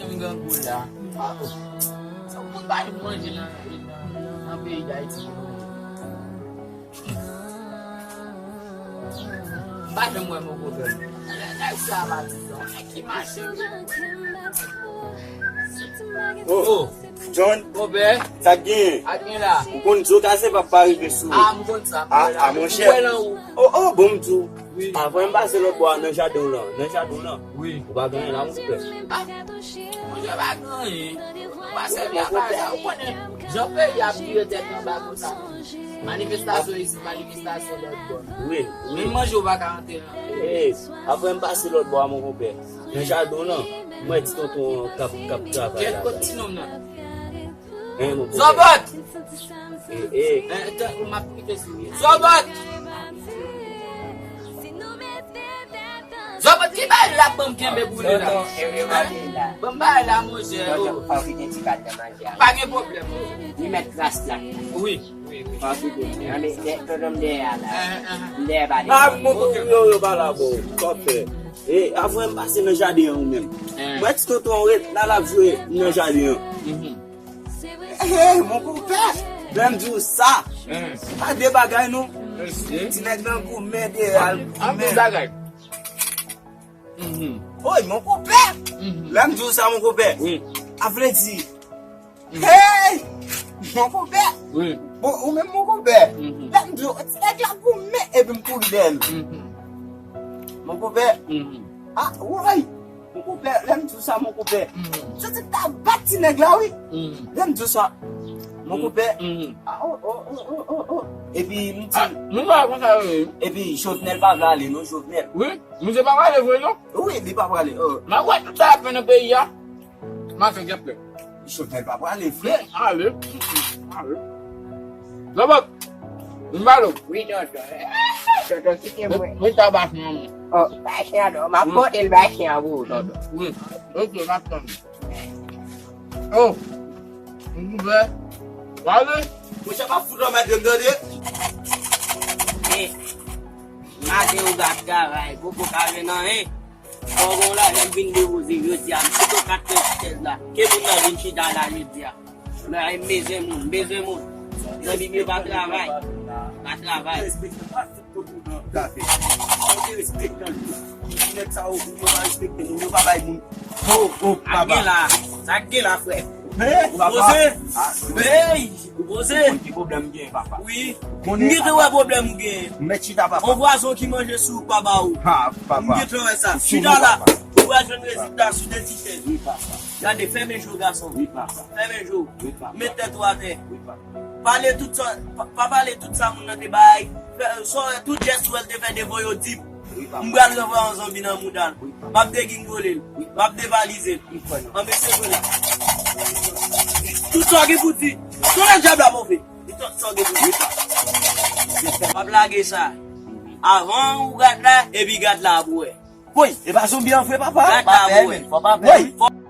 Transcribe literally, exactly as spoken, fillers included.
Moun grangou la. Sa pou bay manje nan, nan, nan peyi Dayiti pou nou. M pa janm wè mwen konprann. Nèg sa pa di non. Nèg ki mache. Oh, oh. John, konpè, sa k genyen? Sa k gen la? Ou konn di w ka se pa pa rive sou ou. Ah, m konn sa. Ah, ah, monchè. Ou wè lan ou. Oh, oh, bon, m di w. Wi. Avan m pase lòt bò a nan jaden w lan, nan jaden w lan. Wi. Ou pa gen anyen la, monchè. Ah, monchè, pa gen anyen. Ou pa sèvi a bagay sa, ou konnen. Jan peyi ap vire tèt anba konsa. Manifestasyon isit, manifestasyon lòt bò. Wi, wi. Menm manje ou pa ka antre lan. Eh, avan m pase lòt bò a, mon konpè. Nan jaden w lan, m wè ti tonton an k ap, k ap travay la. Kèt kot ti nonm nan? Hein, mon konpè. Zòbòt! Eh, eh. Eh, tan, m ap kite sou li. Zòbòt! Zòbòt, ki bagay la ban m kenbe boule la? Tonton, e, e, bagay la. Ban m bagay la, monchè. Tonton, oh, fò w kite ti bal nan manje a. Pa gen pwoblèm. Li mèt kras la. Wi, wi, wi. Fò w kite. Nan de, de, tonton, m dèyè a la. Eh, eh. M dèyè pa de. Ah, mon konpè, yo, yo, pa la, bon. Kòfè. E, avan m pase nan jaden an ou menm. Eh. M wè ti tonton an ret la, l ap jwe nan jaden an. Mhm. Hey, mon konpè, lè m di w sa, hmm, pa de bagay non. Mesye. Ti nèg nan goumen de al goumen. Bagay. Mhm. Oy, mon konpè. Mhm. Lè m di w sa, mon konpè. Wi. A vle di, mhm, hey, mon konpè. Wi. Bon, ou menm, mon konpè. Mhm. Lè m di w, ti nèg la goumen, epi m kouri dèyè l. Mhm. Mon konpè. Mhm. Ah, woy. Mon konpè, lè m di w sa, mon konpè. Mhm. Santi m ta bat ti nèg la, wi. Mhm. Lè m di w sa, mon konpè. Mhm. Ah, oh, oh, oh, oh, oh, oh. Epi, m di, ah, nou pa konsa, wi. Epi, Jovenel pa vle ale, non, Jovenel. Wi, misye pa prale vre, non. Wi, li pa prale, oh. M ap wè tout sa ap fè nan peyi a. M ap fè kèt lè. Jovenel pa prale, frè. Ale. Ale. Zòbòt. M ba l. Wi, tonton. Tonton, kite mwen. Mwen ta ba chen an. Oh, ba chen an, non. M ap pote l ba chen an pou ou, tonton. Wi. Ok, m ap tann. Oh. M ouvè. Gade. Monchè, m ap fout anmède m, tande. Eh, maten ou ka travay, poko ka jwenn anyen. Fò w gen yon lajan m vin depoze jodi a, m sot kat tèt chèz la. Ke moun nan vin chita la jodi a. Men ay m bezwen moun, m bezwen moun. Zanmi m yo pa travay. Pa travay. Respekte, pa fout tout moun nan kafe. Ou te respekte l tou. Ti nèg sa yo, moun yo pa respekte moun, yo pa bay moun. Oh, oh, papa. Sa k gen la, sa k gen la, frè. Hey, papa. Poze. Ah, hey. Ou poze? Ki pwoblèm m gen, papa? Wi. M gentan wè pwoblèm ou gen. Mèt chita, papa. On vwazon ki manje sou ou pa ba ou. Ha, papa. M gentan wè sa. Chita la. Ou pral jwenn rezilta sou de ti chèz. Wi, papa. Gade, fèmen je w, gason. Wi, papa. Fèmen je w. Wi, papa. Met tèt ou atè. Wi, papa. Pale tout sa, pa, pa pale tout sa moun nan te bay. Fè, sa w wè, tout jès ou wè l te fè devan yo, di m. M pral ranvwaye yon zonbi nan mouda l. M ap degingole l. M ap devalize l. An mesye jwe la. Tout sa w gen pou di. Tout lè dyab la move. Di tout sa w gen pou di. M ap lage sa. Avan ou gad la, epi gad la ap wè. Woy, e pa zonbi an vre, papa. Gad la ap wè. Fò pa pè, men. Fò pa pè, men. Woy.